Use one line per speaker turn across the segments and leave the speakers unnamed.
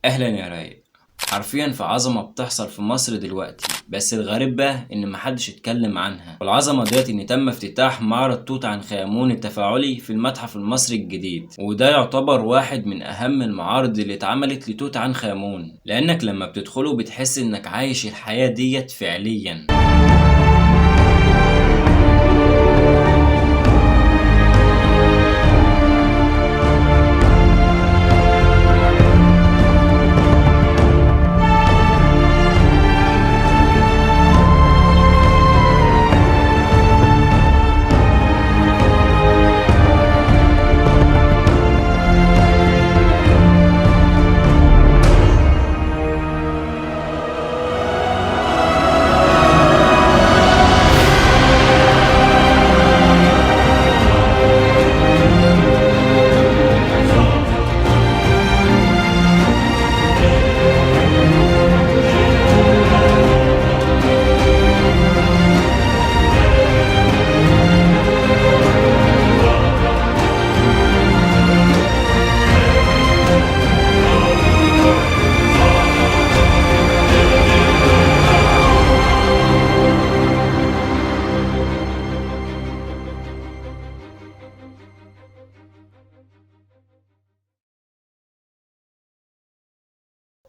اهلا يا رايق. حرفيا في عظمة بتحصل في مصر دلوقتي، بس الغريب بقى ان محدش اتكلم عنها. والعظمة ديت ان تم افتتاح معرض توت عنخ آمون التفاعلي في المتحف المصري الجديد، وده يعتبر واحد من اهم المعارض اللي اتعملت لتوت عنخ آمون، لانك لما بتدخله بتحس انك عايش الحياة ديت فعليا.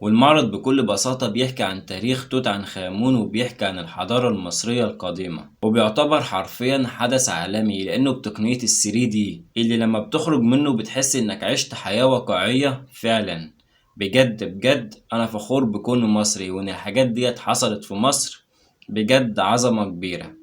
والمعرض بكل بساطة بيحكي عن تاريخ توت عنخ آمون وبيحكي عن الحضارة المصرية القديمة، وبيعتبر حرفيا حدث عالمي لأنه بتقنية الثري دي اللي لما بتخرج منه بتحس إنك عشت حياة واقعية فعلا. بجد بجد أنا فخور بكوني مصري وإن الحاجات ديت حصلت في مصر، بجد عظمة كبيرة.